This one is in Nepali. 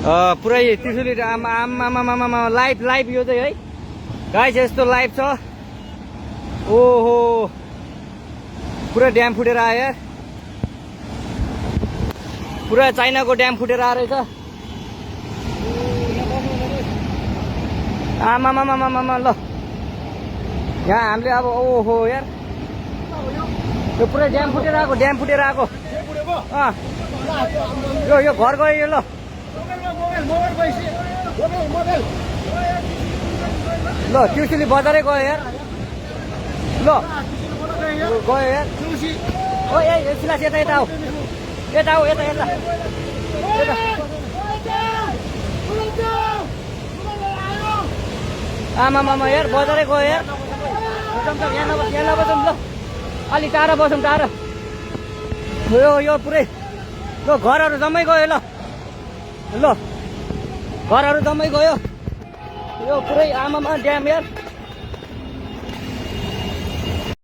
पुरै त्रिशुली आमा लाइभ लाइभ यो चाहिँ है गाइस यस्तो लाइभ छ। ओहो पुरा ड्याम फुटेर आयो यार, पुरा चाइनाको ड्याम फुटेर आएर रहेछ। आमामामामामा ल यहाँ हामीले अब ओहो यार यो पुरै ड्याम फुटेर आएको, ड्याम फुटेर आएको। यो घर गयो यो। ल ल त्रिशुली बजारै गयो यार। ल गयो यार। ओ ए सिलास यता यता आऊ, यता आऊ, यता यता यता। आमामामा यार बजारै गयो यार। यहाँ नबसौँ ल, अलि टाढा बसौँ, टाढा। यो पुरै ल घरहरू जम्मै गयो। ल घरहरू जम्मै गयो। यो पुरै आमामा ड्याम यार।